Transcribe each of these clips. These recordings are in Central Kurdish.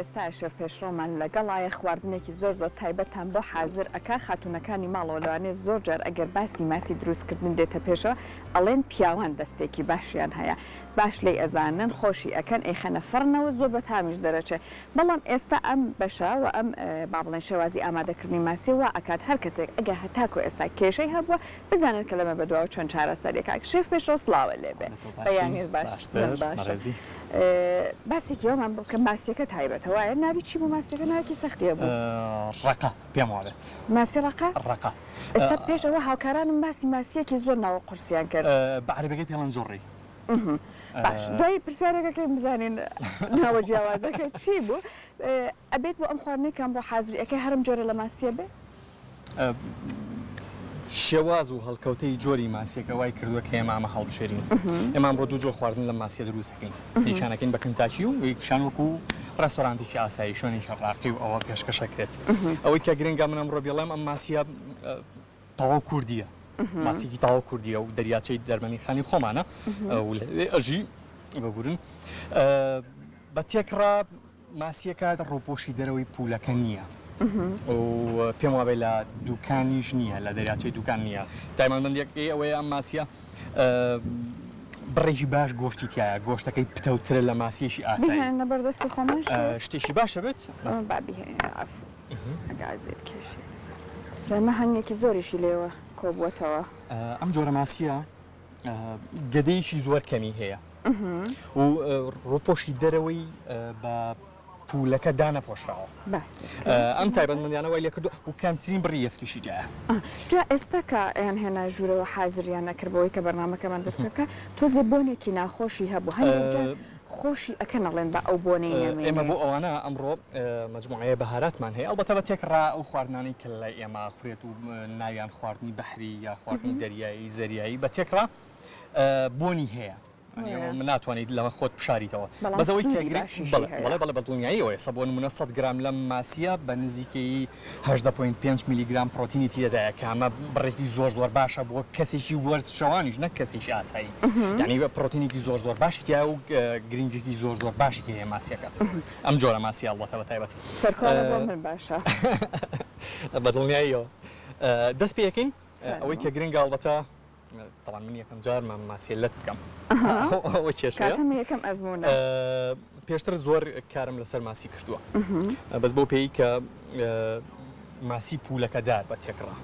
ئێستا شێف پێشڕەومان لەگەڵایە خواردنێکی زۆر زۆر تایبەتتان بۆ حازر ئەکا خاتوونەکانی ماڵەوە لەوانەیە زۆر جار ئەگەر باسی ماسی دروست کردن دێتە پێشەوە ئەڵێن پیاوان دەستێکی باشیان هەیە باش لێی ئەزانن خۆشی ئەکەن ئەیخەنە فڕنەوە زۆر بەتامیش دەرەچێ بەڵام ئێستا ئەم بەشە و ئەم با بڵێن شێوازی ئامادەکردنی ماسیە وا ئەکات هەر کەسێک ئەگەر هەتاکو ئێستا کێشەی هەبووە بزانن کە لەمە بەدواوە چۆن چارەسەری کاک شێف پێشڕەو سڵاوە لێ بێ بەیانیت باش باشتر باشە بەڕێزی. باسێکی ئەومان بۆ بکە ماسیەکە تایبەتە وایە ناوی چی بوو ماسیەکە ناوێکی سەختی هەبوو. ڕەقە پێم وابێت. ماسی ڕەقە؟ ڕەقە. ئێستا پێش ئەوە هاوکارانم باسی ماسیەکی زۆر ناوە قورسیان کرد. بە عەرەبیەکەی پێڵێن جوڕی. باش دوایی پرسیارێکەکەین بزانین ناوە جیاوازەکە چی بوو ئەبێت بۆ ئەم خواردنەی کە ئەمڕۆ حازری ئەکەی هەرم جۆرە لە ماسیە بێ؟ شێواز و هەڵکەوتەی جۆری ماسیەکە وای کردووە کە ئێمە ئەمە هەڵبژێرین. ئێمە ئەمڕۆ دوو جۆر خواردن لەم ماسیە دروست ئەکەین. یەکیان ئەکەین بە کنتاکی و یەکیشیان وەکو ڕێستۆرانتێکی ئاسایی شوێنێکی ڕاقی و ئەوە پێشکەش ئەکرێت. ئەوەی کە گرنگە من ئەمڕۆ بیڵێم ئەم ماسیە تەواو کوردییە. ماسیکی تەواو کوردییە و دەریاچەی دەرمەنی خانی خۆمانە و لەوێ ئەژی ببورن بە تێکڕا ماسییەکە ڕووپۆشی دەرەوەی پوولەکە نییە و پێم وابێ لە دوکانیش نییە لە دەریاچەی دوکان نییە تایبەتمەندیەکەی ئەوەیە ئەم ماسیە بڕێکی باش گۆشتی تایە گۆشتەکەی پتەوترە لە ماسیەکی ئاسایی بهێنە بەردەستی خۆمان شتێکی باشە بێت با بهێنە عەفو ئەگە ئازیەت کێشی ئەمە هەنگێکی زۆریشی لێوە کۆبووەتەوە ئەم جۆرە ماسیە گەدەیەکی زۆر کەمی هەیە و ڕوپۆشی دەرەوەی بە پولەکە دانەپۆشراوە ئەم تایبەتمەندیانە وای لێکردو و کەمترین بڕی ئێسکیشی تیایە. جا ئێستا کە ئەیان هێنا ژوورەوە حازریان ئەکرد بەوەی کە بەرنامەکەمان دەست پێ بکا تۆزێ بۆنێکی ناخۆشی هەبوو هەندێک جار خۆشی ئەکەن ئەڵێن با ئەو بۆنەی نەمێنێ. ئێمە بۆ ئەوانە ئەمڕۆ مەجموعەیە بەهاراتمان هەیە ئەڵبەتە بە تێکڕا ئەو خواردنانەی کە لای ئێمە ئەخورێت و ناویان خواردنی بەحری یا خواردنی دەریایی زەریایی بە تێکڕا بۆنی هەیە من ناتوانیت لەمە خۆت بشاریتەوە بەس ئەوەی کە بەڵێ بەڵێ بە دڵنیاییەوە ئێستا بۆ نمونە 100 گرام لەم ماسیە بە نزیکەی 18.5 میلیگرام پرۆتینی تێدایە کە ئەمە بڕێکی زۆر زۆر باشە بۆ کەسێکی وەرزشەوانیش نەک کەسێکی ئاسایی یعنی پرۆتینێکی زۆر زۆر باشی تایە و گرنگێکی زۆر زۆر باشی هەیە ماسیەکە ئەم جۆرە ماسیە ئەڵبەتە بە تایبەت سەرکۆڵە بۆ من باشە بە دڵنیاییەوە دەست پێ ئەکەین ئەوەی کە گرنگە ئەڵبەتە تەبعەن من یەکەم جارمە ماسیە لەت بکەم ئەوە کێشەیە کاتەمە یەکەم ئەزموونە پێشتر زۆر کارم لەسەر ماسی کردووە بەس بەو پێی کە ماسی پولەکەدار بە تێکڕا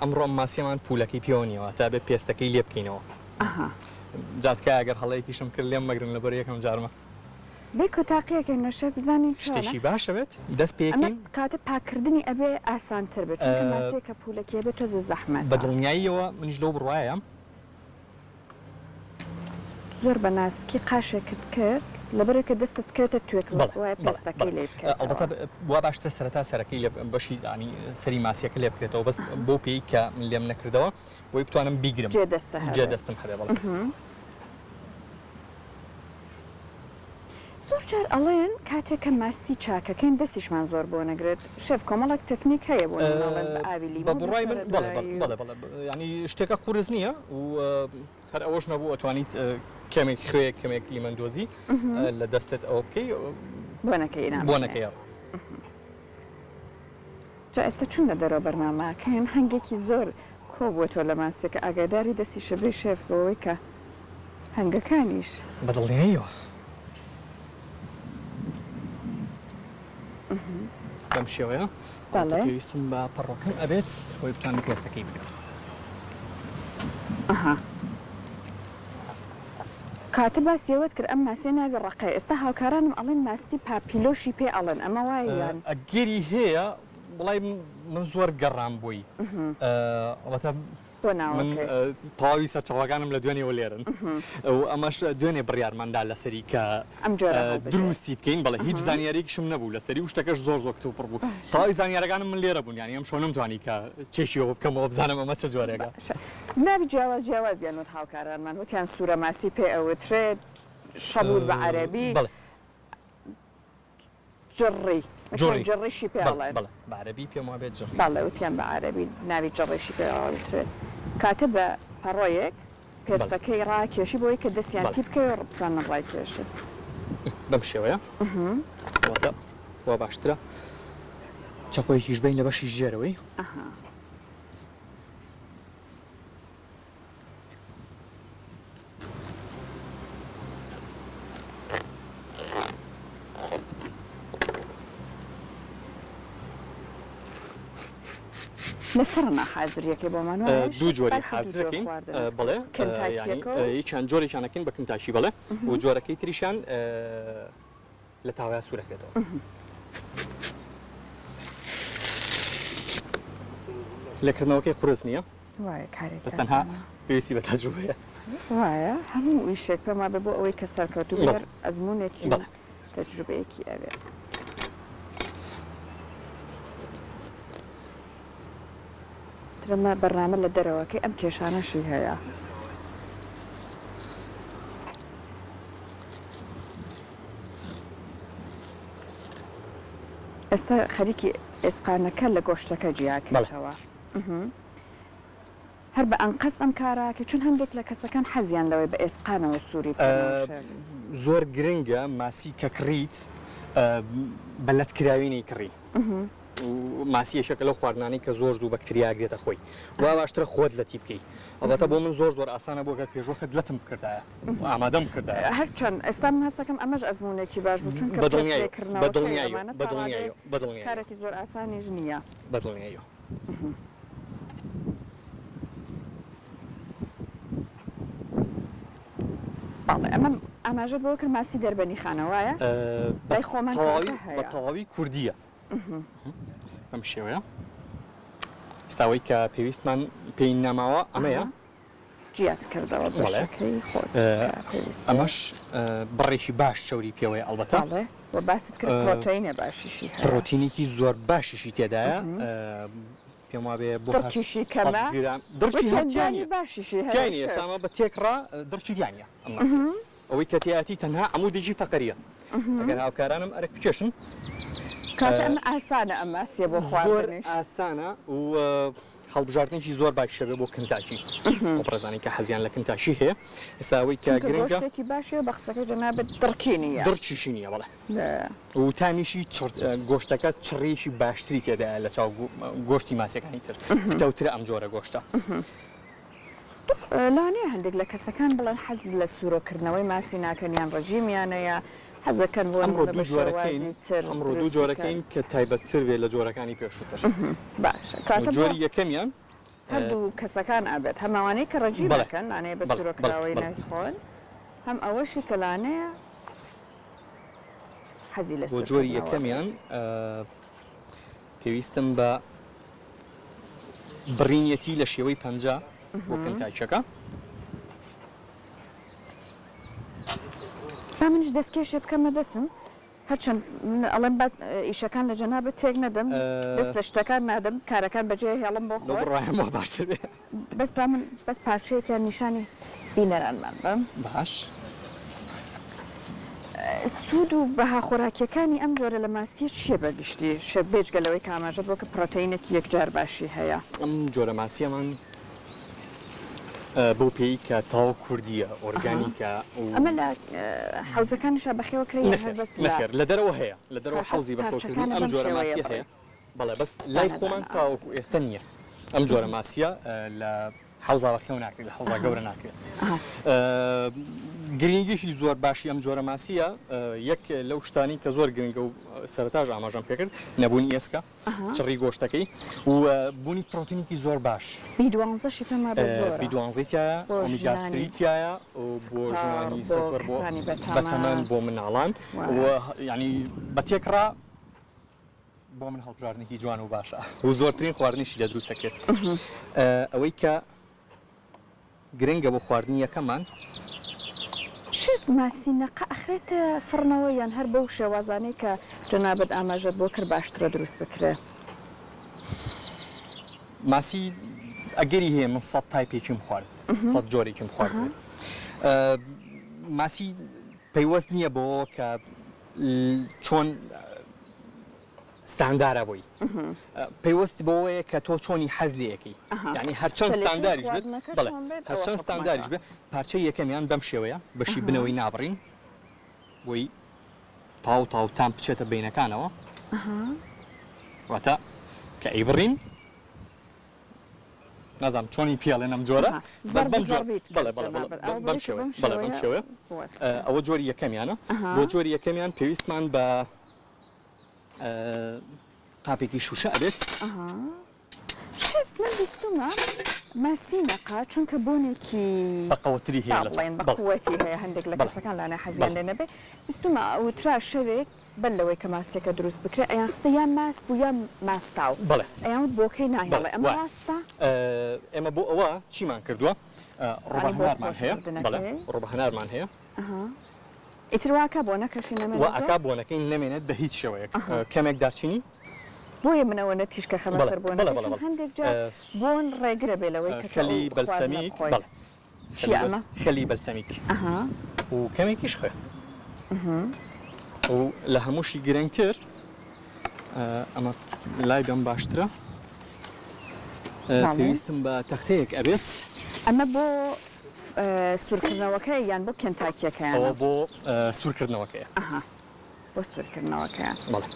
ئەمڕۆ ماسیەمان پولەکەی پێوە نییەوە تا بێ پێستەکەی لێ بکەینەوە جاتکە ئەگەر هەڵەیەکیشم کرد لێم مەگرن لەبەر یەکەم جارمە بێکۆ تاقیەکەین نەشێ بزانین چۆنە. شتێکی باشە بێت دەست پێکەین. ئەمە کاتە پاککردنی ئەبێ ئاسانتر بێت چونکە ماسیە کە پولەکی ئەبێ تۆزێ زەحمەتە. بە دڵنیاییەوە منیش لەو بڕوایەم. زۆر بە ناسکی قاشێکت کرد لەبەرئەوەی کە دەستت بکەوێتە توێکڵ وایە پێستەکەی لێ بکەوێتەوە. ئەڵبەتە وا باشترە سەرەتا سەرەکەی لێ بەشی یانی سەری ماسیەکە لێ بکرێتەوە بەس بەو پێی کە من لێم نەکردەوە بۆی بتوانم بیگرم جێ دەستە هەبێ جێ دەستم هەبێ بەڵێ. زۆر جار ئەڵێن کاتێک کە ماسی چاکەکەین دەستیشمان زۆر بۆ نەگرێت شێف کۆمەڵێک تەکنیک هەیە بۆ نمونە ئەڵێن بە ئاوی بە لیمۆ بڕوای من بیخەرە بەڵێ بەڵێ دوایی و بەڵێ بەڵێ یانی شتێکە قورس نییە و هەر ئەوەش نەبوو ئەتوانیت کەمێک خوێ کەمێک لیمەندۆزی لە دەستت ئەوە بکەی بۆنەکەی نامێنێ. بۆنەکەی جا ئێستا چون لە دەرەوە بەرنامەکەین هەنگێکی زۆر کۆبووەتەوە لە ماسیەکە ئاگاداری دەستی شبەی شێف بەوەی کە هەنگەکانیش. بە دڵنیاییەوە بەم شێوەیە بەڵێ. پێویستم بە پەڕۆکەم ئەبێت ئەوەی بتوانم پێستەکەی بگرم. ئەها کاتە باسی ئەوەت کرد ئەم ماسیە ناوی ڕەقەیە ئێستا هاوکارانم ئەڵێن ماستی پاپیلۆشی پێ ئەڵێن ئەمە وایە یان؟ ئەگەری هەیە وڵای من زۆر گەڕام بۆی ئەڵبەتە بۆ من ناوەکەی. تەواوی سەرچاوەکانم لە دوێنێوە لێرەن و ئەمەش دوێنێ بڕیارمان دا لەسەری کە ئەم جۆرە هەڵبژێر. دروستی بکەین بەڵێ هیچ زانیاریەکیشم نەبوو لەسەری و شتەکەش زۆر زۆر کتوپڕ بوو باشە. تەواوی زانیارەکانم من لێرە بوون یانی ئەمشەو نەمتوانی کە چێکی ئەوە بکەمەوە بزانم ئەمە چ جۆرێکە. باشە ناوی جیاواز جیاوازیان وت هاوکارانمان وتیان سوورە ماسی پێ ئەوترێت شەبوور بە عەرەبی. بەڵێ. جڕی. جڕی. وتیان جڕیشی پێ بەڵێ ئەڵێن. بەڵێ بە عەرەبی پێم وابێت جڕی. بەڵێ وتیان بە عەرەبی ناوی جڕیشی پێ ئەوترێت. کاتە بە پەڕۆیەک بەڵێ. پێستەکەی ڕاکێشی بۆ ئەوەی کە دەستیان بەڵێ. تی بکەوێ و بتوانن ڕایکێشن. بەم شێوەیە. واتە. وا باشترە چەقۆیەکیش بین لە بەشی ژێرەوەی. لە فڕنا حازریەکەی بۆمان وایە؟ دوو جۆری باسی دوو جۆر حازرەکەین خواردنت بەڵێ یانی کنتاکیەکە و یەکیان جۆرێکیان ئەکەین بە کنتاکی بەڵێ و جۆرەکەی تریشیان لە تاوەیا سوور ئەکرێتەوە. لێکردنەوەکەی قورس نییە. وایە کارێکی بەس تەنها ئاسانە. پێویستی بە تەجروبەیە. وایە هەموو ئیشێک پێم وابێ بۆ ئەوەی کە سەرکەوتوو بی بەڵێ هەر ئەزموونێکی و بەڵێ. تەجروبەیەکی ئەوێ. ترمە بەرنامە لە دەرەوەکەی ئەم کێشانەشی هەیە. ئێستا خەریکی ئێسقانەکە لە گۆشتەکە بەڵێ. جیاکەیتەوە. هەر بە ئەنقەست ئەم کارە ئەکەی؟ چون هەندێک لە کەسەکان حەزیان لەوەی بە ئێسقانەوە سووری بکەنەوە شێف. زۆر گرنگە ماسی کە کڕیت بە لەت کراوی نەیکڕی. ماسی یەکێکە لەو خواردنانەی کە زۆر زوو بەکتریا ئەگرێتە خۆی. وا باشترە خۆت لەتی بکەی. ئەڵبەتە بۆ من زۆر زۆر ئاسانە بوو گەر پێشوەخت لەتم بکردایە و ئامادەم بکردایە. هەرچەند ئێستا من هەست دەکەم ئەمەش ئەزموونێکی باش بوو چونکە بە دڵنیاییەوە بە پێست لێکردنەوەکەی دڵنیاییەوە ئەمانە بە تا ڕادەیەک دڵنیاییەوە بە دڵنیاییەوە. کارێکی زۆر ئاسانیش نییە. بە دڵنیاییەوە. بەڵێ ئەمە ئاماژەت بەوە کرد ماسی دەربەنی خانە وایە؟ لای خۆمان تەواوی کەواتە بە هەیە. تەواوی کوردییە بەم شێوەیە ئێستا ئەوەی کە پێویستمان پێی نەماوە ئەمەیە. جیات کردەوە بەڵێ بەشەکەی خۆت کە پێویست بێ. ئەمەش بڕێکی باش چەوری پێوەیە ئەڵبەتە. بەڵێ و باست کرد پرۆتئینە باشیشی هەیە. پرۆتینێکی زۆر باشیشی تێدایە پێم وابێ بۆ هەر دڕکیشی سەد کەمە گرام و دڕکی هەر تیا چەندانی نییە باشیشی تیا هەیە نییە ئێستا شێف. ئەمە بە تێکڕا دڕکی تیا نییە ئەم ماسیە ئەوەی کە تیایەتی تەنها عەمودێکی فەقەریە ئەگەر هاوکارانم ئەرک بکێشن. کاکە ئەمە ئاسانە ئەم ماسیە بۆ زۆر خواردنیش. ئاسانە و هەڵبژاردنێکی زۆر باشیشە بێ بۆ کنتاکی ئەو بەڕێزانەی کە حەزیان لە کنتاکی هەیە ئێستا ئەوەی کە چونکە گرنگە گۆشتێکی باشیە و بە قسەکەی جەنابت دڕکی نییە. دڕکیشی نییە بەڵێ و تامیشی چڕ گۆشتەکە چڕیەکی باشتری تێدایە لە چاو گۆشتی ماسیەکانی تر پتەوترە ئەم جۆرە گۆشتە. لەوانەیە هەندێک لە کەسەکان بڵێن حەز لە سوورۆکردنەوەی ماسی ناکەن یان ڕژیمیانەیە حەزەکەن بۆ ئەمڕۆ نموونە دوو بە جۆرەکەین شێوازی تر ئەمڕۆ دوو دروست بکەن. جۆرەکەین کە تایبەتتر بێت لە جۆرەکانی پێشووتر. باشە کەواتە بۆ جۆری یەکەمیان هەردوو کەسەکان ئەبێت هەم ئەوانەی کە ڕەجیم بەڵێ ئەکەن لانەیە بە بەڵێ بەڵێ سوورۆکراوەی بەڵێ. نایخۆن هەم ئەوەشی کە لانەیە حەزی لە بۆ جۆری سوورکردنەوە بێت. یەکەمیان پێویستم بە بڕینیەتی لە شێوەی پەنجە بۆ کنتاکیەکە. با منیش دەستکێشێ بکەمە دەستم هەرچەند من ئەڵێم با ئیشەکان لە جەنابت تێک نەدەم دەست لە شتەکان نادەم کارەکان بەجێ هێڵم بۆ لەو خۆت. بڕوایەم وا باشتر بێ. بەس با من بەس پارچەیەکیان نیشانی بینەرانمان بەم. باش. سوود و بەها خۆراکیەکانی ئەم جۆرە لە ماسیە چیە بە گشتی شێف بێجگە لەوەی کە ئاماژەت بۆ کرد پرۆتئینێکی یەکجار باشی هەیە؟ ئەم جۆرە ماسیەمان بەو پێی کە تەواو کوردیە ئۆرگانیکە و. ئەمە لە حەوزەکانیشا بەخێوە کرێ یان هەر بەس لە. نەخێر لە دەرەوە هەیە لە دەرەوە حەوزی بەخێوکردنی ئەم جۆرە ماسیە هەیە بەڵێ بەس لای خۆمان تاوەکو ئێستا نییە ئەم جۆرە ماسیە لە حەوزا بەخێو ناکرێت لە حەوزا گەورە ناکرێت گرنگیی زۆر باشی ئەم جۆرە ماسیە یەک لەو شتانی کە زۆر گرنگە و سەرتاش ئاماژەم پێکرد نەبوونی ئێسکە چڕی گۆشتەکەی و بوونی پرۆتینێکی زۆر باش. بی دوانزەشی پێم وابێ زۆرە. بی دوانزەی تیایە، ئۆمیگا three تیایە بۆ ژنانی سەکر، بۆ بەتەمەن، بۆ مناڵان و یانی بە تێکڕا بۆ من هەڵبژاردنێکی جوان و باشە و زۆرترین خواردنیشی لێ دروست ئەکرێت. ئەوەی کە گرنگە بۆ خواردنی یەکەمان. شێف ماسی نەقە ئەخرێتە فڕنەوە یان هەر بەو شێوازانەی کە جەنابت ئاماژەت بۆ کرد باشترە دروست بکرێ؟ ماسی ئەگەری هەیە من سەد تایپێکیم خوارد سەد جۆرێکیم خوارد ماسی پەیوەست نییە بۆ کە چۆن ستاندارە بۆی پەیوەست بەوەیە کە تۆ چۆنی حەز لێ ئەکەی یعنی هەرچەند ستانداریش بێت بەڵێ هەرچەند ستانداریش بێت پارچەی یەکەمیان بەم شێوەیە بەشی بنەوەی نابڕین بۆی تاو تاو تام بچێتە بینەکانەوە. واتە کە ئەیبڕین نازانم چۆنی پێڵێن ئەم جۆرە بەس بەم جۆر بەڵێ بەڵێ بەڵێ بەم شێوەیە بەڵێ بەم شێوەیە ئەوە جۆری یەکەمیانە بۆ جۆری یەکەمیان پێویستمان بە قاپێکی شوشە ئەبێت. شێف من بیستومە ماسی نەقە چونکە بۆنێکی بەقوەتری هەیە لە بڵێن بەقوەتی هەیە هەندێک لە کەسەکان لانە حەزیان لێ نەبێ بیستومە وترا شەوێک بەر لەوەی کە ماسیەکە دروست بکرێ ئەیان خستە یان ماست بوو یان ماستاو بەڵێ ئەیان وت بۆکەی ناهێڵێ ئەمە ڕاستە؟ ئێمە بۆ ئەوە چیمان کردووە ڕۆبە هەنارمان هەیە بەڵێ ڕۆبە هەنارمان هەیە ئیتر واکا بۆنەکەشی نەمێنێت وا ئەکا بۆنەکەی نەمێنێت بە هیچ شێوەیەک کەمێک دارچینی بۆیە من ئەوەنە تیشکە خەمە سەر بۆنەکە چون هەندێک جار بۆن ڕێگرە بێ لەوەی کە تۆ خەلی بەلسەمیک بەڵێ چیە ئەمە؟ خەلی بەلسەمیک و کەمێکیش خوێ و لە هەمووشی گرنگتر ئەمە لای بەم باشترە پێویستم بە تەختەیەک ئەبێت. ئەمە بۆ سوورکردنەوەکەیە یان بۆ کێنتاکیەکەیانە؟ ئەوە بۆ سوورکردنەوەکەیە. ئەها بۆ سوورکردنەوەکەیە. بەڵێ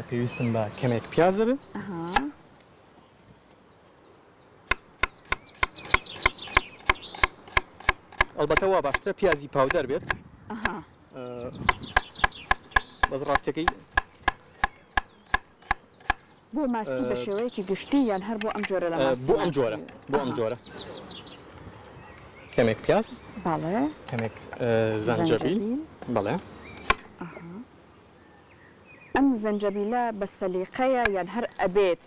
پێویستم بە کەمێک پیاز ئەبێ. ئەها. ئەڵبەتە وا باشترە پیازی پاودەر بێت. ئەها. بەس ڕاستیەکەی بۆ ماسی بە شێوەیەکی گشتی یان هەر بۆ ئەم جۆرە لە ماسی؟ بۆ ئەم جۆرە بۆ ئەم جۆرە کەمێک پیاز بەڵێ کەمێک زەنجەبیل بەڵێ ئەم زەنجەبیلە بە سەلیقەیە یان هەر ئەبێت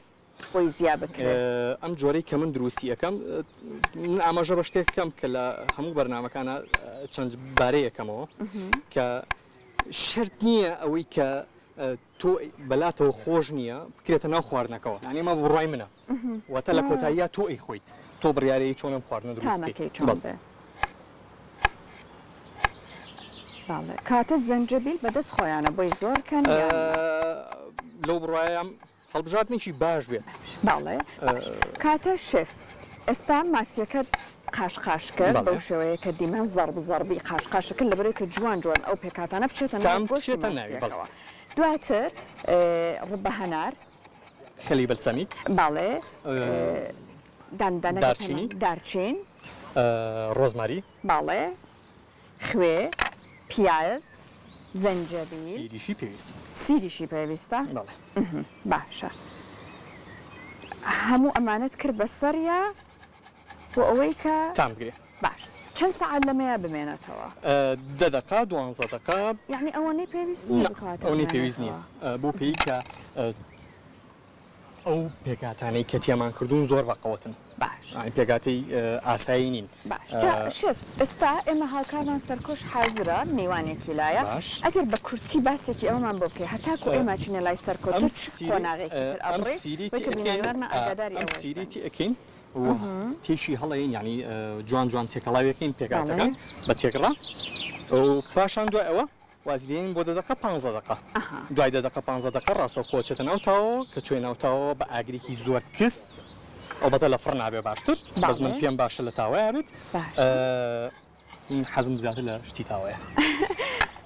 بۆی زیا بکرێت؟ ئەم جۆرەی کە من دروستی ئەکەم من ئاماژە بە شتێک بکەم کە لە هەموو بەرنامەکانە چەند بارەیەکەمەوە کە شەرت نییە ئەوەی کە تۆ بەلاتەوە خۆش نییە بکرێتە ناو خواردنەکەوە یانی ئەمە بڕوای منە واتە لە کۆتاییا تۆ ئەیخۆیت تۆ بڕیارەی چۆن ئەم خواردنە دروست بکەیت تامەکەی چۆن بێ بەڵێ کاتە زەنجەبیل بەدەست خۆیانە بۆی زۆر کەن یان نا؟ لەو بڕوایەم هەڵبژاردنێکی باش بێت. بەڵێ باش کاتە شێف ئێستا ماسیەکەت قاش قاش کرد بەو شێوەیە کە دیمەن زەڕب زەڕبی قاش قاش کرد لەبەرئەوەی کە جوان جوان ئەو پێکهاتانە بچێتە ناو گۆشتی ماسیەکەوە دواتر ڕوبە هەنار خەلی بەلسەمیک بەڵێ دان دارچینی دارچین ڕۆزماری بەڵێ خوێ، پیاز، زەنجەبیل. سیریشی پێویستە. سیریشی پێویستە؟ بەڵێ. باشە. هەموو ئەمانەت کرد بە سەریا بۆ ئەوەی کە. تام بگرێ. باش. چەند سەعات لەمەیا بمێنێتەوە؟ دە دەقە، دوانزە دەقە. یەعنی ئەوەنەی پێویست نییە بکاتە نا، ئەوەنەی پێویست نییە. بۆ پێی کە. ئەو پێکهاتانەی کە تێمان کردوون زۆر بەقوەتن. باش. یانی پێکهاتەی ئاسایی نین. باش جا شێف ئێستا ئێمە هاوکارمان سەرکۆش حازرە میوانێکی لایە باش. ئەگەر بە کورتی باسێکی ئەوەمان بۆ بکەی هەتاکو ئێمە ئەچینە لای سەرکۆ ئەم تۆ چ سیرەی قۆناغێکی تر ئەم ئەبڕی سیرەی بۆی تێ کە ئەکەین بینەرانمان ئاگاداری ئەم ئەوەش سیرەی بن. تێ ئەکەین و تێکی هەڵەین یانی جوان جوان تێکەڵاوی ئەکەین بەڵێ. پێکهاتەکان بە تێکڕا و پاشان دوای ئەوە وازی دێنین بۆ دە دەقە پانزە دەقە دوای دە دەقە پانزە دەقە ڕاستەوخۆ ئەچێتە ناو تاوەوە کە چووە ناو تاوەوە بە ئاگرێکی زۆر کز ئەڵبەتە لە فڕنا بێ باشتر بەس من پێم باشە لە تاوەیا بێت من حەزم زیاتر لە شتی تاوەیە.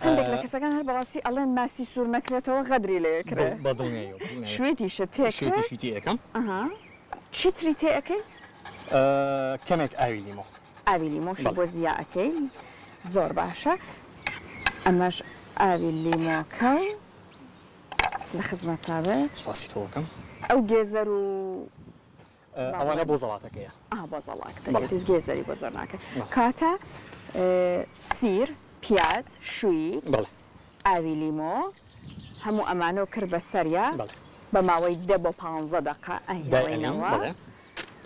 هەندێک لە کەسەکان هەر بەڕاستی ئەڵێن ماسی سوور نەکرێتەوە غەدری لێ ئەکرێ. بە دڵنیاییەوە بە دڵنیاییەوە. شوێتیشت تێ کرد؟ شوێتیشی تێ ئەکەم. ئەها چی تری تێ ئەکەی؟ کەمێک ئاوی لیمۆ. ئاوی لیمۆشی بۆ زیا ئەکەی زۆر باشە ئەمەش ئاوی لیمۆکە و لە خزمەتتا بێت. سوپاسی تۆ ئەکەم. ئەو گێزەر و ئەوانە بۆ زەڵاتەکەیە. ئا بۆ زەڵاتەکەیە گێزەری بۆ زۆر ناکەن. کاتە سیر، پیاز، شویت، ئاوی لیمۆ هەموو ئەمانەو کرد بە سەریا بە ماوەی دە بۆ پانزە دەقە ئەهێڵینەوە.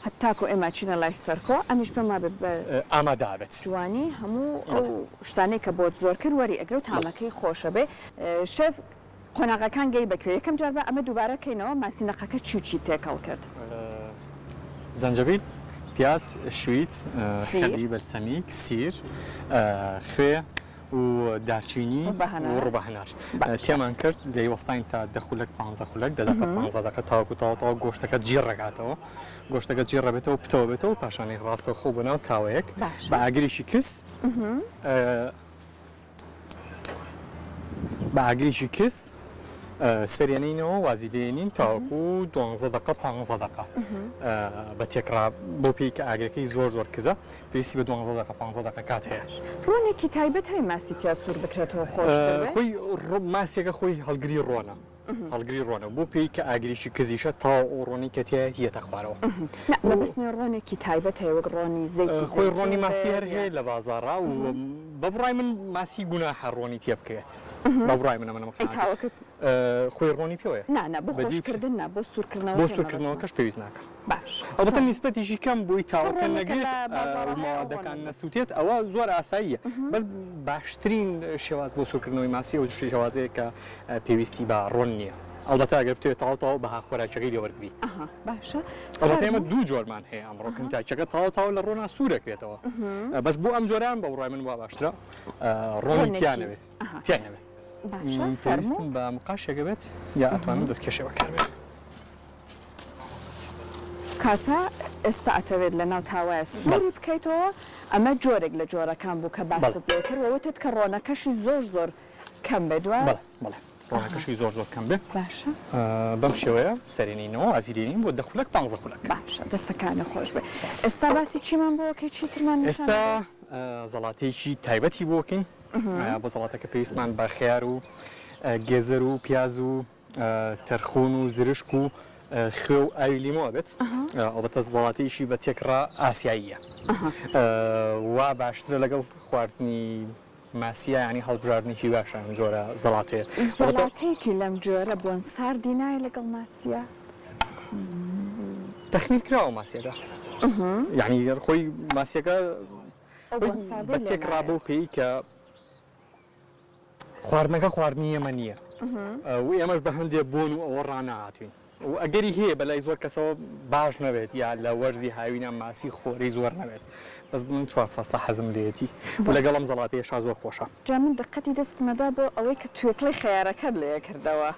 هەتاکو ئێمە ئەچینە لای سەرکۆ ئەمیش پێم وابێ بە ئامادە ئەبێت. جوانی هەموو ئەو شتانەی کە بۆت زۆر کرد وەری ئەگرێ و تامەکەی خۆشە بێ. شێف قۆناغەکان گەی بە کوێ؟ یەکەم جار با ئەمە دووبارە کەینەوە ماسی نەقەکە چی و چی تێکەڵ کرد؟ زەنجەبیل، پیاز، شویت، سیر. خەلی بەلسەمیک، سیر، خوێ و دارچینی و ڕوبە هەنار تێمان کرد لێی وەستاین تا دە خولەک پانزە خولەک دە دەقە پانزە دەقە تاوەکو تەواو تەواو گۆشتەکە جیڕەکاتەوە گۆشتەکە جیڕەبێتەوە پتەوە بێتەوە پاشانی ڕاستەوخۆ بۆ ناو تاوەیەک بە ئاگرێکی کز بە ئاگرێکی کز. سەرێنینەوە وازی دێنین تاوەکو دوانزە دەقە پانزە دەقە بە تێکڕا بۆ پێی کە ئاگرەکەی زۆر زۆر کزە پێویستی بە دوانزە دەقە پانزە دەقە کات هەیە. ڕۆنێکی تایبەت هەیە ماسی تیا سوور بکرێتەوە خۆشتر بێ؟ خۆی ماسیەکە خۆی هەڵگری ڕۆنە هەڵگری ڕۆنە بۆ پێی کە ئاگریشی کزیشە تەواو ئەو ڕۆنەی کە تیایەتی یەتە خوارەوە. نا مەبەستمە ڕۆنێکی تایبەت هەیە وەک ڕۆنی زەیتی خۆی زەیتون ڕۆنی بێ ماسی هەر یا هەیە لە بازاڕا و بە بڕای من ماسی گوناحە ڕۆنی تێ بکرێت بە بڕای من ئەمە ئەی قەناعەتم تاوەکە خۆی ڕۆنی پێوەیە نا نا بۆ بە دیو خۆشکردن نا بۆ بۆ سوورکردنەوەکەی مەبەستمە. سوورکردنەوەکەش پێویست ناکا. باش ئەڵبەتە فەرموو. نیسبەتیشی کەم بۆی ئەو تاوەکە ڕۆنەی کە نەگرێت لە بازاڕا و هەیە ئەو ڕۆنە مەوادەکان بوو. نەسووتێت ئەوە زۆر ئاساییە بەس باشترین شێواز بۆ سوورکردنەوەی ماسی ئەو شێوازەیە کە پێویستی بە ڕۆن نییە ئەڵبەتە ئەگەر بتەوێت تەواو تەواو بەها خۆراکیەکەی لێ وەرگری. ئەها باشە ئەڵبەتە ئێمە فەرموو. دوو جۆرمان هەیە ئەمڕۆ کنتاکیەکە تەواو تەواو لە ڕۆنا سوور ئەکرێتەوە بەس بۆ ئەم جۆرەیان بە بڕوای من وا باشترە ڕۆنی تیا ڕۆنێکی نەبێت ئەها تیا نەبێت. باشە فەرموو. پێویستم بە مقاشێکە بێت یا ئەتوانم دەستکێشێ بەکاربێنم. کاتە ئێستا ئەتەوێت لەناو تاوایە سووری بکەیتەوە ئەمە جۆرێک لە جۆرەکان بوو کە باست لێ کرد و وتت کە ڕۆنەکەشی زۆر زۆر کەم بێت وایە؟ بەڵێ بەڵێ ڕۆنەکەشی زۆر زۆر کەم بێ. باشە. بەم شێوەیە سەرێنینەوە ئازیرێنین بۆ دە خولەک پانزە خولەک. باشە دەستەکانت خۆش بێ. سپاس. ئێستا باسی چیمان بۆ ئەکەی چیترمان نیشان ئێستا ئەدەی؟ زەڵاتەیەکی تایبەتی بۆ ئەکەین. بۆ زەڵاتەکە پێویستمان بە خەیار و گێزەر و پیاز و تەرخون و زرشک و خوێ و ئاوی لیمۆ ئەبێت ئەڵبەتە زەڵاتەیەکی بە تێکڕا ئاسیاییە وا باشترە لەگەڵ خواردنی ماسیە ینی هەڵبژاردنێکی باشە ئەم جۆرە زەڵاتەیە. زەڵاتەیەکی لەم جۆرە بۆن ساردی نایە لەگەڵ ماسیە؟ تەخمیر کراوە ماسیەکە یعنی خۆی ماسیەکە بە تێکڕا بەو پێی کە خواردنەکە خواردنی ئێمە نییە و ئێمەش بە هەندێ بۆن و ئەوە ڕانەهاتوین و ئەگەری هەیە بە لای زۆر کەسەوە باش نەبێت یا لە وەرزی هاوینە ماسی خۆری زۆر نەبێت بەس من چوار فەسڵە حەزم لێیەتی و لەگەڵ ئەم زەڵاتەیەشا زۆر خۆشە. جا من دقەتی دەستمەدا بۆ ئەوەی کە توێکڵی خەیارەکەت لێ کردەوە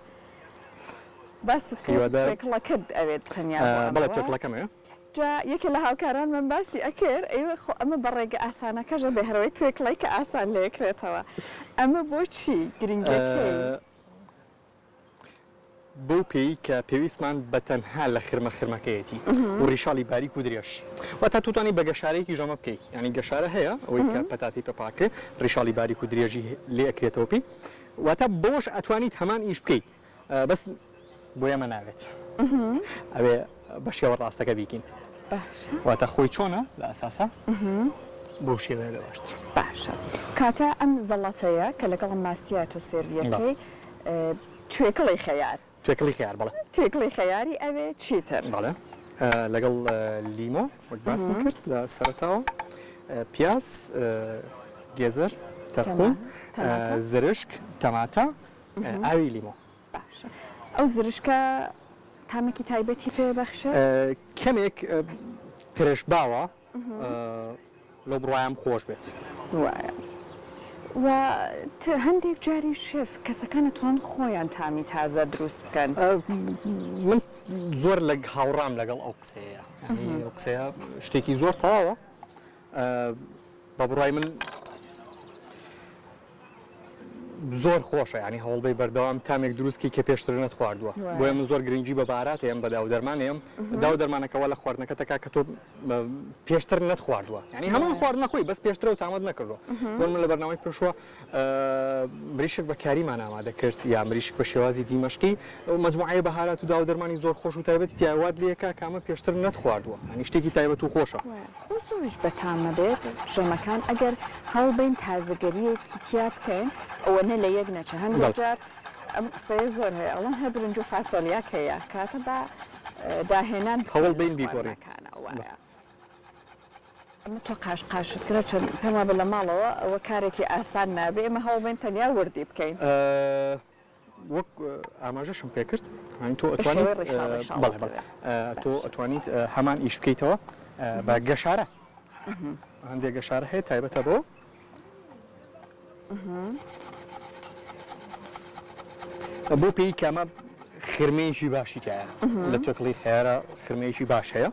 باست کرد توێکڵەکەت ئەوێت تەنیا بۆ ئەمە بەڵێ توێکڵەکەم ئەوێ. جا یەکێ لە هاوکارانمان باسی ئەکرد ئەیوت خۆ ئەمە بە ڕێگە ئاسانەکەش ئەبێ هەر ئەوەی توێکڵەی کە ئاسان لێکرێتەوە ئەمە بۆچی گرنگیەکەی؟ بەو پێیەی کە پێویستمان بە تەنها لە خرمە خرمەکەیەتی و ڕیشاڵی باریک و درێژ واتە تۆ توانی بە گەشارەیەکیش ئەمە بکەی یانی گەشارە هەیە ئەوەی کە پەتاتەی پێ پاک کرێ ڕیشاڵی باریک و درێژی لێ ئەکرێتەوە پێی واتە بەوەش ئەتوانیت هەمان ئیش بکەی بەس بۆ ئێمە نابێت ئەوێ بە شێوە ڕاستەکە بیکەین واتە خۆی چۆنە لە ئەساسا بەو شێوەیە بێ باشتر. باشە کاتە ئەم زەڵاتەیە کە لەگەڵ ماسیە تۆ سێرڤیەکەی توێکڵی خەیار. توێکڵی خەیار بەڵێ. توێکڵی خەیاری ئەوێ چیتر؟ بەڵێ لەگەڵ لیمۆ وەک باسم کرد لە سەرەتاوە پیاز گێزەر تەرخون زرشک تەماتە ئاوی لیمۆ. باشە ئەو زرشکە تامێکی تایبەتی پێ بەخشێت؟ کەمێک ترش باوە لەو بڕوایەم خۆش بێت. وایە و هەندێک جاریش شێف کەسەکان ئەتوان خۆیان تامی تازە دروست بکەن. من زۆر لە هاوڕام لەگەڵ ئەو قسەیە ئەو قسەیە شتێکی زۆر تەواوە بە بڕای من زۆر خۆشە یانی هەوڵبەی بەردەوام تامێک دروست کەی کە پێشتر نەتخواردووە بۆیە من زۆر گرنگی بە بارات ئەیەم بە داو دەرمان ئەیەم داو دەرمانەکە وا لە خواردنەکە تەکا کە تۆ پێشتر نەتخواردووە یانی هەمان خواردنە خۆی بەس پێشتر و تامەت نەکردووە بۆ من لە بەرنامەی پێشوە مریشک بە کاریمان ئامادە کرد یا مریشک بە شێوازی دیمەشقی مجموعەیە بەهارات و داو دەرمانی زۆر خۆش و تایبەتی تیا وات لێکا کامە پێشتر نەتخواردووە یانی شتێکی تایبەت و خۆشە. خۆ زۆریش بەتام نەبێت ژەمەکان ئەگەر هەوڵبەین تازەگەریەکی تیا بکەین ئەوەنە لە یەک نەچێ هەندێک جار ئەم قسەیە زۆر هەیە ئەڵێن هەر برنج و فاسۆلیا کەیە کاتە با داهێنان بکەین هەوڵبەین بیگۆڕین. خواردنەکانە وایە. ئەمە تۆ قاش قاشت کرا چەند پێم وابێ لە ماڵەوە ئەوە کارێکی ئاسان نابێ ئێمە هەوڵبەین تەنیا وردی بکەین. وەک ئاماژەشم پێکرد یانی تۆ ئەتوانیت بەڵێ بەڵێ تۆ ئەتوانیت هەمان ئیش بکەیتەوە بە گەشارە هەندێک گەشارە هەیە تایبەتە بۆ بۆ پێی کەمە خرمەیەکی باشی تایە لە توێکڵی خەیارە خرمەیەکی باش هەیە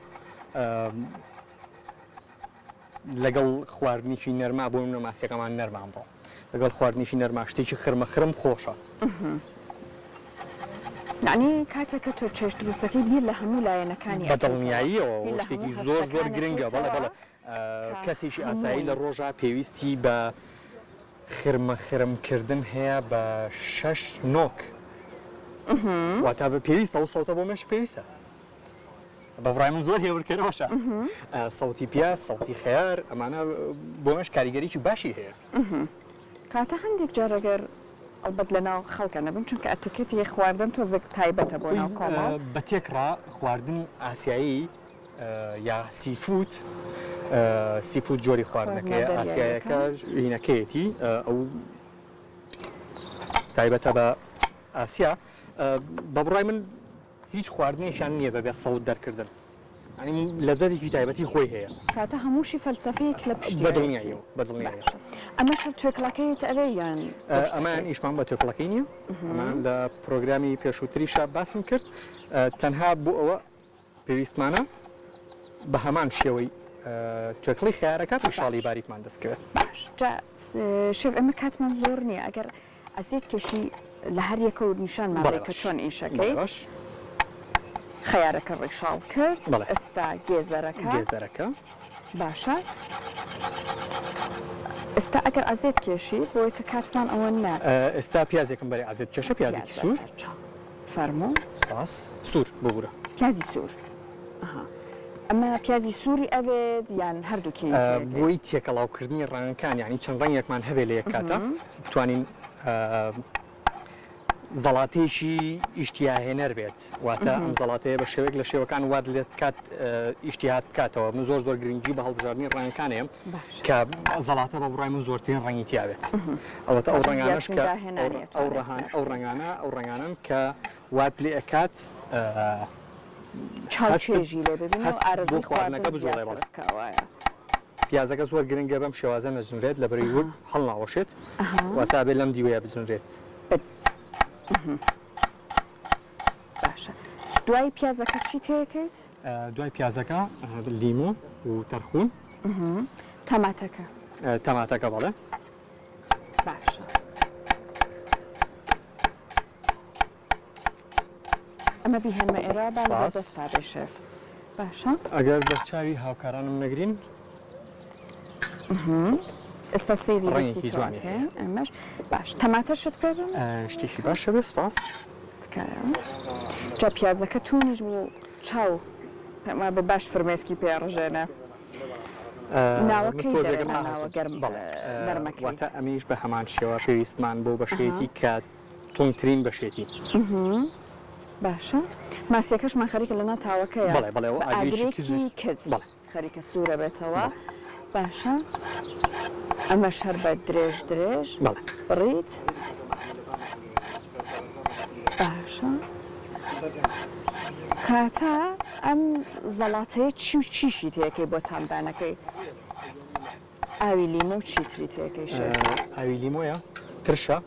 لەگەڵ خواردنێکی نەرما بۆ منە ماسیەکەمان نەرمە ئەمڕۆ لەگەڵ خواردنێکی نەرما شتێکی خرمە خرم خۆشە. یەعنی کاتێک کە تۆ چێشت دروستەکەی بیر لە هەموو لایەنەکانی بە ئەکەیتەوە، دڵنیاییەوە بیر لە شتێکی هەموو زۆر زۆر هەستەکان گرنگە بەڵێ ئەکەیتەوە بەڵێ کە کەسێکی ئاسایی لە هەمووی. ڕۆژا پێویستی بە خرمە خرم کردن هەیە بە شەش نۆک واتا بە پێویستە ئەو سەوتە بۆ مێشک پێویستە بە بڕای من زۆر هێورکەرەوەشە سەوتی پیاز سەوتی خەیار ئەمانە بۆ مێشک کاریگەریی باشی هەیە. کاتە هەندێک جار ئەگەر ئەڵبەت لە ناو خەڵکە نەبن چونکە ئەتەکێتی خواردن تۆزێک تایبەتە بۆ ناو کۆمەڵ. بە تێکڕا خواردنی ئاسیایی یا seafood seafood جۆری خواردنەکەیە ئاسیایەکە هینەکەیەتی ئەو تایبەتە بە ئاسیا بە بڕای من هیچ خواردنێکیان نییە بەبێ سەوت دەرکردن یانی لەزەتێکی تایبەتی خۆی هەیە. کاتە هەمووشی فەلسەفەیەک لە پشتیەوەیەتی. بەدڵنیاییەوە بەدڵنیاییەوە. باشە ئەمەش هەر توێکڵەکەیت ئەوێ یان گۆشتەکەی؟ ئەمەیان ئیشمان بە توێکڵەکەی نییە ئەمە لە پرۆگرامی پێشووتریشا باسم کرد تەنها بۆ ئەوە پێویستمانە بە هەمان شێوەی توێکڵی خەیارەکە ڕیشاڵی باریکمان دەستکەوێت. باش جا شێف ئێمە کاتمان زۆر نییە ئەگەر ئەزیەت کێشی لە هەر یەکە و نیشانمان بەی کە چۆن ئیشەکەی. باش. خەیارەکە ڕیشاڵ کرد. بەڵێ. ئێستا گێزەرەکە. گێزەرەکە. باشە. ئێستا ئەگەر ئەزیەت کێشی بۆی کە کاتمان ئەوە نە. ئێستا پیازێکم بەرێ ئەزیەت کێشە پیازێکی سوور. فەرموو. سپاس. سوور ببورە. پیازی سوور. ئەها. ئەمە پیازی سووری ئەوێت یان هەردووکی؟ بۆی تێکەڵاوکردنی ڕەنگەکان یانی چەند ڕەنگێکمان هەبێ لە یەک کاتە بتوانین زەڵاتەیەکی ئیشتیاهێنەر بێت واتە ئەم زەڵاتەیە بە شێوەیەک لە شێوەکان وات لێت بکات ئیشتیهات بکاتەوە من زۆر زۆر گرنگی بە هەڵبژاردنی ڕەنگەکان هەیە کە زەڵاتە بە بڕای من زۆرترین ڕەنگی تیابێت ئەوەتە ئەو ڕەنگانەش کە ئەو ڕەهان ئەو ڕەنگانە ئەو ڕەنگانەن کە وات لێ ئەکات چاو چێژی لێ ببینی و هەست بۆ ئارەزووی خواردنەکە خواردن بجوڵێ زیاتر بەڵێ. بکا وایە. پیازەکە زۆر گرنگە بەم شێوازە نەجنرێت لەبەرەی ورد هەڵناوەشێت واتە ئەبێ لەم دیوەیە بجنرێت. باشە دوای پیازەکە چی تێکەیت؟ دوای پیازەکە لیمۆ و تەرخون. تەماتەکە. تەماتەکە بەڵێ. باشە. ئەمە بیهێنمە ئێرە با لەبەر دەستا بێ شێف. باشە. ئەگەر بەرچاوی هاوکارانم نەگرین. ئێستا سەیری ڕەنگێکی جوانی هەیە. ئەمەش باش تەماتەشت پێ بم؟ شتێکی باشە بێ سپاس. تکایە. جا پیازەکە تونیش بوو چاو پێم وابێ باش فرمێسکی پێ ڕژێنێ. ناوەکەی دەرێ ناوە گەرم نەرمەکەی. واتە ئەمیش بە هەمان شێوە پێویستمان بۆ بەشێتی کە تونترین بەشێتی. باشە ماسیەکەشمان خەریکە لەناو تاوەکەیە. بەڵێ بەڵێ بە ئاگرێکی کز خەریکە سوورە بێتەوە. باشە ئەمەش هەر بە درێژ درێژ بڕیت. باشە کاتە ئەم زەڵاتەیە چی و چیشی تێکەی بۆ تامدانەکەی؟ ئاوی لیمۆ و چی تری تێکەی شێف؟ ئاوی لیمۆیە، ترشە،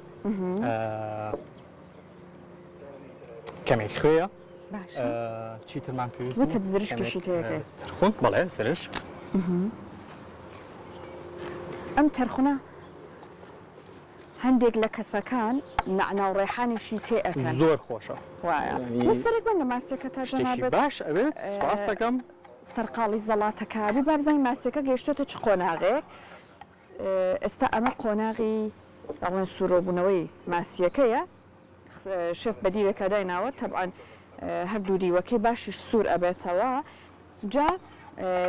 کەمێک خوێیە، چی ترمان پێویست بوو؟ وتت زرشکیشی تێکەی. تەرخون، بەڵێ زرشک. ئەم تەرخونە هەندێک لە کەسەکان نەعنا و ڕێحانیشی تێ ئەکەن. زۆر خۆشە. وایە. من سەرێک بەم لە ماسیەکە تا شتێکی باش ئەوێت سوپاست دەکەم. سەرقاڵی زەڵاتەکە بوو با بزانین ماسیەکە گەیشتۆتە چ قۆناغێک ئێستا ئەمە قۆناغی ئەڵێن سوورۆبوونەوەی ماسیەکەیە شێف بە دیوێکا دایناوە تەبعەن هەردوو دیوەکەی باشیش سوور ئەبێتەوە جا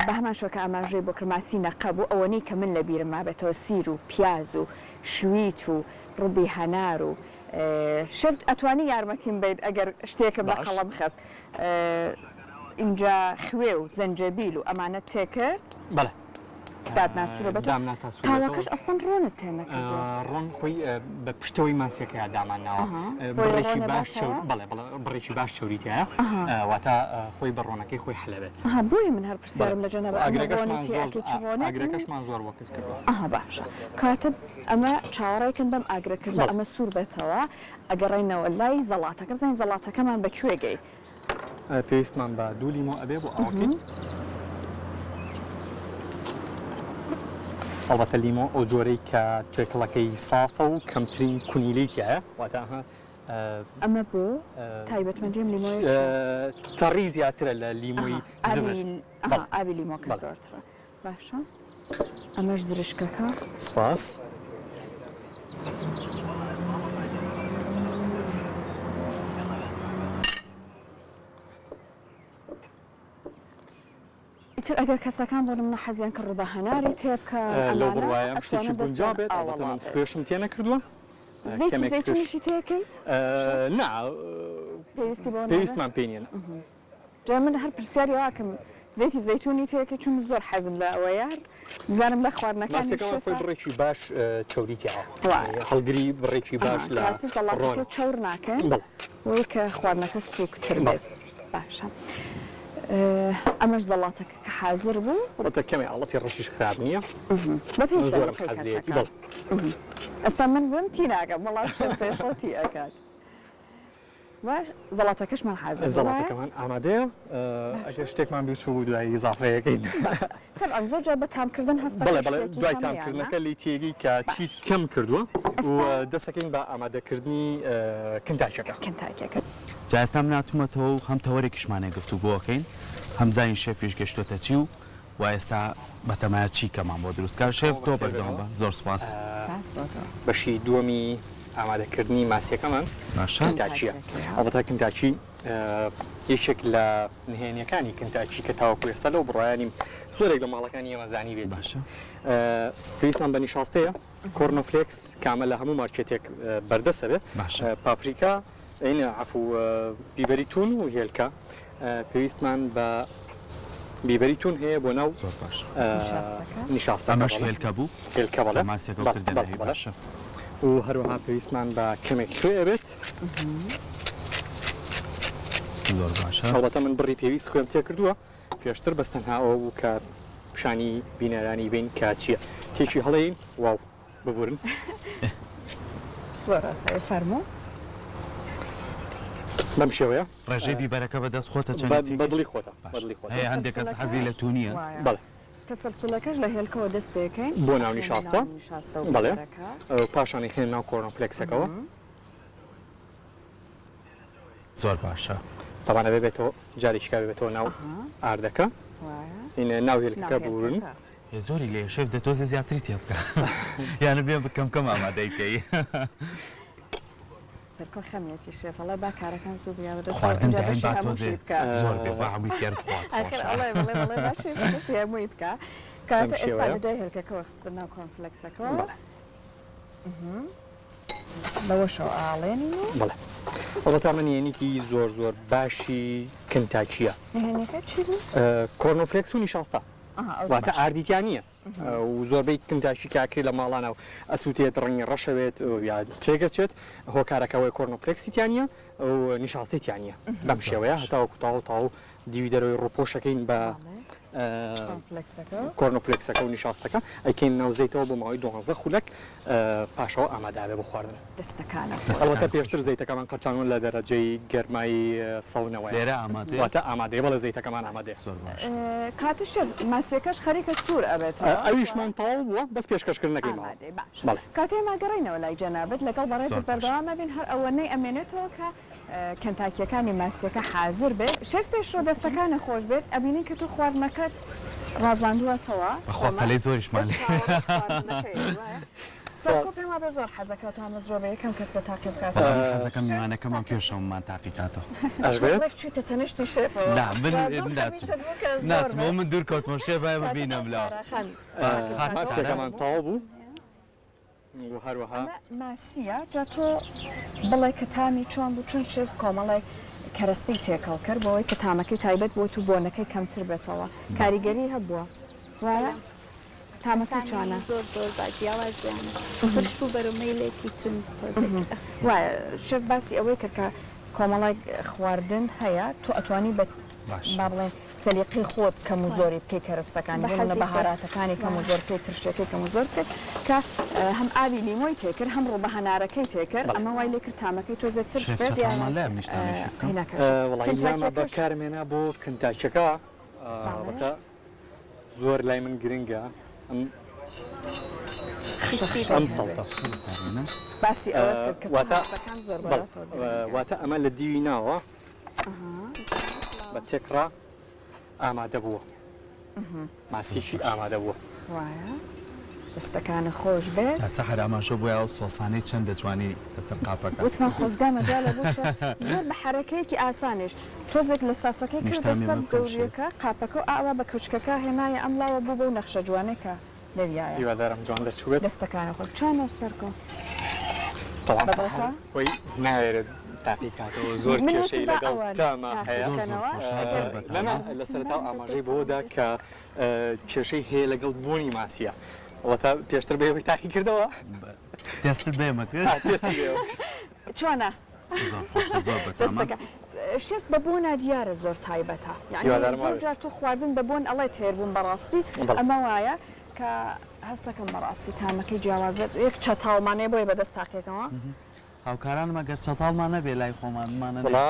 بە هەمان شێوە کە ئاماژەی بۆ کرد ماسی نەقە بوو ئەوەنەی کە من لە بیرم مابێتەوە سیر و پیاز و شویت و ڕوبی هەنار و شێف ئەتوانی یارمەتیم بیت ئەگەر شتێکم لە قەڵەم خست ئینجا خوێ و زەنجەبیل و ئەمانەت تێکرد؟ بەڵێ. دادنا سوورە بە تۆ. دامنا تا سوورە تاوەکەش ئەسڵەن ڕۆنت تێ نەکردووە. ڕۆن خۆی بە پشتەوەی ماسیەکەیا دامان ناوە. بۆیە بڕێکی ڕۆنە باش باشەوە؟ چەور بەڵێ بەڵێ بڕێکی باش چەوری تیایە واتە خۆی بە ڕۆنەکەی خۆی حەلەبێت. ئەها بۆیە من هەر پرسیارم لە جەنابت ئەمە ڕۆنی ئاگرەکەشمان تێ زۆر ئەکەی چ ڕۆنێک؟ ئاگرەکەشمان زۆر وەکز کردووە. ئەها باشە کەواتە ئەمە چاوەڕێکن بەم ئاگرە کزە ئەمە سوور بێتەوە ئەگەڕێینەوە لای زەڵاتەکە بزانین زەڵاتەکەمان بە کوێ گەی. پێویستمان بە دوو لیمۆ ئەبێ بۆ ئاوەکەی. ئەڵبەتە لیمۆ ئەو جۆرەی کە توێکڵەکەی سافە و کەمترین کونیلەی تایە واتە ئەها. ئەمە بۆ تایبەتمەندی ئەم لیمۆیە چییە؟ تەڕی زیاترە لە لیمۆی زبر. ئاوی لیمۆکە زۆرترە. باشە ئەمەش زرشکەکە. سپاس. ئیتر ئەگەر کەسەکان بۆ نمونە حەزیان کرد ڕووبە هەناری تێ بکەن لەو ئەمانە بڕوایەم شتێکی ئەتوانن گونجاو دەستیان بێت ئەڵبەتە ئاوەڵا من بێت. خوێشم تێ نەکردووە زەیتی کەمێک خوێش زەیتونیشی تێکەیت؟ نا پێویستی بەوە نابێت؟ پێویستمان پێی نییە نا. جا من هەر پرسیاری واکەم زەیتی زەیتونی تێکەی چون من زۆر حەزم لە ئەوەیە بزانم لە خواردنەکانی ماسیەکەمان خۆی شێفە بڕێکی باش چەوری تیایە وایە هەڵگری بڕێکی ئەها باش لە کەواتە زەڵاتەکە ڕۆنە چەور ناکەین بەڵێ. بۆی کە خواردنەکە سووکتر بەڵێ. بێت باشە ئەمەش زەڵاتەکە کە حازر بوو. ئەڵبەتە کەمێ ئاڵەتی ڕەشیش خراپ نییە بەپێی من زۆرم سەلیقەی حەز لێیەتی کەسەکە بەڵێ. ئێستا من بم تی ناکەم بەڵام شێف پێشڕەو تی ئەکات. باش زەڵاتەکەشمان حازر بوو وایە؟ زەڵاتەکەمان ئامادەیە ئەگەر شتێکمان بیر چوو دوای ئیزافەیەکەین. تەبعەن زۆر جار بە تامکردن هەست بەڵێ دەکەی بەڵێ شتێکی دوای کەمە یان نا؟ تامکردنەکە لێی تێگەی کە چیت باش کەم کردووە و ئێستا دەستەکەین بە ئامادەکردنی کنتاکیەکە. کنتاکیەکە. جا ئێستا من هاتوومەتەوە و هەم تەوەرێکیشمان هەیە گفتوگۆ ئەکەین هەم زانین شێفیش گەشتۆتە چی و وە ئێستا بەتەمایە چی کەمان بۆ دروست کا شێف ئەوە تۆ بەخێر بەردەوام بێنەوە بە زۆر سوپاس. سپاس بۆ تۆ. بەشی دووەمی ئامادەکردنی ماسیەکەمان باشە. کنتاکیە کنتاکیەکەیە. ئەڵبەتە کنتاکی یەکێک لە نهێنیەکانی کنتاکی کە تاوەکو ئێستا لەو بڕوایە نیم زۆرێک لە ماڵەکانی ئێمە زانیبێتی باشە. پێویستمان بە نیشاستەیە کۆرنۆفلێکس کامە لە هەموو مارکێتێک بەردەسە بێ باشە. پاپریکا ئەینە عەفو بیبەری تون و هێلکە پێویستمان بە بیبەری تون هەیە بۆ ناو زۆر باش نیشاستەکە ئەمەش بەڵێ. هێلکە بوو هێلکە بەڵێ کە ماسیەکە و بەڵێ کردن بەڵێ هەی بەڵێ باشە. و هەروەها پێویستمان بە کەمێک خوێ ئەبێت. زۆر باشە. هەڵبەتە من بڕی پێویست خوێم تێکردووە پێشتر بەس تەنها ئەوە بوو کە پیشانی بینەرانی بین کە چییە تێکی هەڵێین واو ببورن. زۆر ئاسایە فەرموو. بەم شێوەیە. ڕێژەی بیبەرەکە بە دەست خۆتە چەندی تێکەی؟ بە دڵی خۆتە بە دڵی خۆتە. هەیە هەندێک کەس حەزی لە توونییە. بەڵێ. تەسەلسولەکەش لە هێلکەوە دەست پێکەین. بۆ ناو نیشاستە. بەڵێ. پاشان ئەیخەینە ناو کۆرنفلێکسەکەوە. زۆر باشە. تەبعەن ئەبێ بێتەوە جارێکی کە بێتەوە ناو ئاردەکە. ناو هێلکەکە بورن. ئێ زۆری لێیە شێف دە تۆزێ زیاتری تێ بکە یانە بێ کەم کەم ئامادەی بکەی. سەرکۆ خەمیەتی شێف ئەڵێ با کارەکان زوو بیا بەدەستەوە خواردن ئینجا دایم بەشی با هەمووشی تۆزێ بکە. زۆر بێ با هەمووی تێر بخوات ئاخر خۆشە. ئەڵێ بڵێ بڵێ با شێف بەشی هەمووی بکا. بەم کەواتە ئێستا شێوەیە. لە دوای هێلکەکەوە خستە ناو کۆرنفلێکسەکەوە. بەڵێ. بەوەشەوە ئاڵێنین و. بەڵێ ئەڵبەتە ئەمە نهێنیکی زۆر زۆر باشی کنتاکییە. نهێنیەکە چی بوو؟ کۆرنفلێکس و نیشاستە. واتە ئاردی تیا نییە و زۆربەی کنتاکی کە ئەکرێت لە ماڵانە و ئەسووتێت ڕەنگی ڕەشەوێت یا تێگەچێت هۆکارەکە ئەوەیە کۆرنۆفلێکسی تیا نییە و نیشاستەی تیا نییە بەم شێوەیە هەتاوەکو تەواو تەواو دیوی دەرەوەی ڕووپۆشەکەین بە کۆرنۆفلێکسەکە و نیشاستەکە ئەیکەین ناو زەیتەوە بۆ ماوەی دوانزە خولەک پاشەوە ئامادە بێ بۆ خواردن. دەستەکانە. ئەڵبەتە پێشتر زەیتەکەمان قرچانوە لە دەرەجەی گەرمای سەونەوەیە. لێرە ئامادەیە؟ واتە ئامادەیە بەڵێ زەیتەکەمان ئامادەیە. زۆر باش. کاتە شێف ماسیەکەش خەریکە سوور ئەبێتەوە. ئەویشمان تەواو بووە بەس پێشکەشکردنەکەی ماوە. ئامادەیە باشە. بەڵێ. کاتێ ئێمە گەڕێینەوە لای جەنابت لەگەڵ بەڕێزت زۆر باش. بەردەوام ئەبین هەر ئەوەنەی ئەمێنێتەوە کە کەنتاکیەکانی ماسیەکە حازر بێت. شێف پێشڕۆ دەستەکانت خۆش بێت ئەبینین کە تۆ خواردنەکەت ڕازاندووەتەوە. بەخوا پەلەی زۆریشمان لێ. سەرکۆ پێم وابێ زۆر حەزەکا تامەزرۆ بێ یەکەم کەس بە تاقی بکاتەوە. وەڵا من حەزەکەم میوانەکەمان پێش هەموومان تاقی کاتەوە. ئەش بێت؟ ڕێک چوویتە تەنیشتی شێفەوە. نا من وا زۆر ناچم خەمیشت بوو کە زۆر ناچمەوە بێ. من دوور کەوتمەوە شێف وایە کاتە ببینم لەوە. سارا خان خاتوو سارا. ماسیەکەمان تەواو بوو و هەروەها. ئەمە ماسییە جا تۆ بڵێ کە تامی چۆن بوو چون شێف کۆمەڵێک کەرەستەی تێکەڵ کرد بۆ ئەوەی کە تامەکەی تایبەت بۆت و بۆنەکەی کەمتر بێتەوە کاریگەری هەبووە وایە؟ تامەکەی چۆنە؟ تامی زۆر زۆر با جیاواز بوو ترش بوو بەرەو مەیلێکی توند تۆزێک. وایە شێف باسی ئەوەی کرد کە کۆمەڵێک خواردن هەیە تۆ ئەتوانی بە با بڵێین سەلیقەی خۆت کەم و زۆری بکەی کەرەستەکانی بۆ نمونە بەهاراتەکانی کەم و زۆر بکەی ترشیەکەی کەم و زۆر بکەیت کە هەم ئاوی لیمۆی تێکرد هەم ڕووبە هەنارەکەی تێکرد ئەمە وای لێکرد تامەکەی تۆزێ ترش شێف بێت چەتاڵمان لایە منیش تامێکی بکەم؟ هینەکەش وەڵایی لامە کنتاکیەکەش بەکارم هێنا بۆ کنتاکیەکە ئەڵبەتە زۆر لای من گرنگە ئەم. خشەخشەی ئەم هەبێ. سەڵتە. باسی ئەوەت کرد کە واتە هەستەکان زۆر بەڵێ بەلاتەوە گرنگە. واتە ئەمە لە دیوی ناوە بە تێکڕا ئامادە بووە. ماسیەکی ئامادە بووە. وایە دەستەکانت خۆش بێت. جا سەحەر ئاماژە بۆیە ئەو سۆسانەی چەند بە جوانی لەسەر قاپەکە. وتمان خۆزگا مەجالە بوو شێف زۆر بە حەرەکەیەکی ئاسانیش تۆزێک لە ساسەکەی منیش کردە تامی سەر ئەمە بکەم شێف. دەوریەکە قاپەکە و ئاوا بە کەوچکەکە هێنایە ئەم لاوە بوو بەو نەخشە جوانەی کە لەویایە. هیوادارم جوان دەرچووبێت. دەستەکانت خۆش چۆنە سەرکۆ؟ تەوان بە سەحەر دڵتە؟ خۆی نایەوێت تاقی بکاتەوە زۆر من وتم کێشەی با لەگەڵ ئەوە تاما تاقی هەیە. زۆر زۆر بکەنەوە خۆشە ئەگەر زۆر بەتامە. نا نا لە سەرەتاوە ئاماژەی بەوە دا کە کێشەی هەیە لەگەڵ بوونی ماسیە واتە پێشتر بە ئێوەی تاقی کردەوە؟ تێستت بە ئێمە کرد؟ تێستی بە ئێوە کرد. چۆنە؟ زۆر خۆشە زۆر بەتامە. دەستەکە شێف بە بۆنا دیارە زۆر تایبەتە یانی هیوادارم زۆر وابێت. جار تۆ خواردن بە بۆن ئەڵێ تێر بووم بەڕاستی بەڵێ. ئەمە وایە کە هەستەکەم بەڕاستی تامەکەی جیاواز بێت یەک چەتاڵمان هەیە بۆیە بەدەست تاقیەکەمەوە. هاوکارانم ئەگەر چەتاڵمان نەبێ لای خۆمان بمانەنێ. وەڵا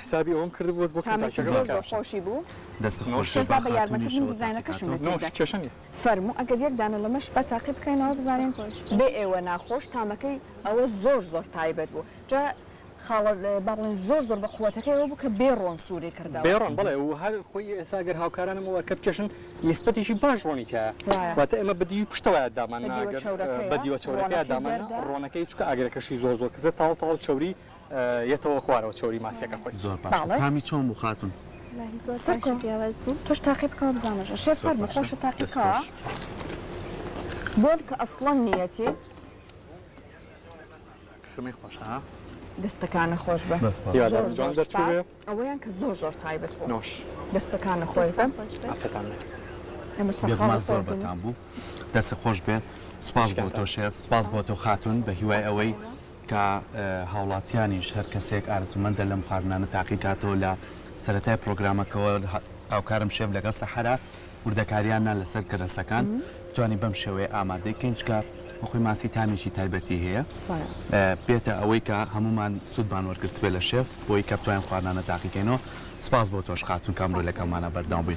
حسابی ئەوەم کردبوو بەس بۆ تامێکی کەنتاکیەکە زۆر بکە. زۆر خۆشی بوو. دەست خۆش شێف بێت با با بە یارمەتیت من خاتوونیشەوە دیزاینەکەشم تاقیکاتەوە. لە نۆش تێدا. کێشە نیە. فەرموو ئەگەر یەک دانە لەمەش با تاقی بکەینەوە بزانین بێ ئێوە ناخۆش تامەکەی ئەوە زۆر زۆر تایبەت بوو جا خاڵە با بڵێین زۆر زۆر بە قوەتەکەی ئەوە بوو کە بێ ڕۆن سووری کردەوە. بێ ڕۆن بەڵێ و هەر خۆی ئێستا گەر هاوکارانم ئەو ئەرکە بکێشن نیسبەتێکی باش ڕۆنی تیایە وایە. واتە ئێمە بە دیوی پشتەوەیا دامان بە نا دیوە گەر چەورەکەیە بە دیوە چەورەکەیا ڕۆنەکەی دامان نا دەردا. ڕۆنەکەی چونکە ئاگرەکەشی زۆر زۆر کزە تاو تاو چەوری یەتەوە خوارەوە چەوری ماسیەکە خۆی. زۆر باشە بەڵێ. تامی چۆن بوو خاتوون؟ وەڵاهی زۆر باش سەرکۆ و جیاواز بوو. تۆش تاقی بکەوە بزانە شێف زۆر فەرموو باشە خۆشت تاقی دەست بکەوە خۆش. سپاس. بۆن کە ئەسڵەن نیەتی. خرمەی خۆشە ها. دەستەکانت خۆش بێ. دەست خۆش. زۆر هیوادارم زۆر جوان سپاس. دەرچووبێ. ئەوەیان کە زۆر زۆر تایبەت بوو. نۆش. دەستەکانت خۆش بێ. دەستان خۆش بێ. عافیەتان بێت. ئێمە سەرقاڵی بێگومان زۆر خواردنین. بەتام بوو. دەستت خۆش بێ. سوپاس بۆ تۆ شکاتان. شێف، سوپاس بۆ تۆ خاتوون، بە هیوای ئەوەی کە هاوڵاتیانیش هەر کەسێک ئارەزوومەندە لەم خواردنانە تاقی کاتەوە لە سەرەتای پرۆگرامەکەوە هاوکارم شێف لەگەڵ سەحەرا وردەکاریان نا لەسەر کەرەسەکان بتوانین بەم شێوەیە ئامادەی کەین چکە بەخۆی ماسی تامێکی تایبەتی هەیە بێتە ئەوەی کە هەمومان سوودمان وەرگرتبێ لە شێف بۆی کە بتوانین خواردنانە تاقیکەینەوە سپاس بۆ تۆش خاتون کامرۆ لەگەڵمانە بەردەوام بووی.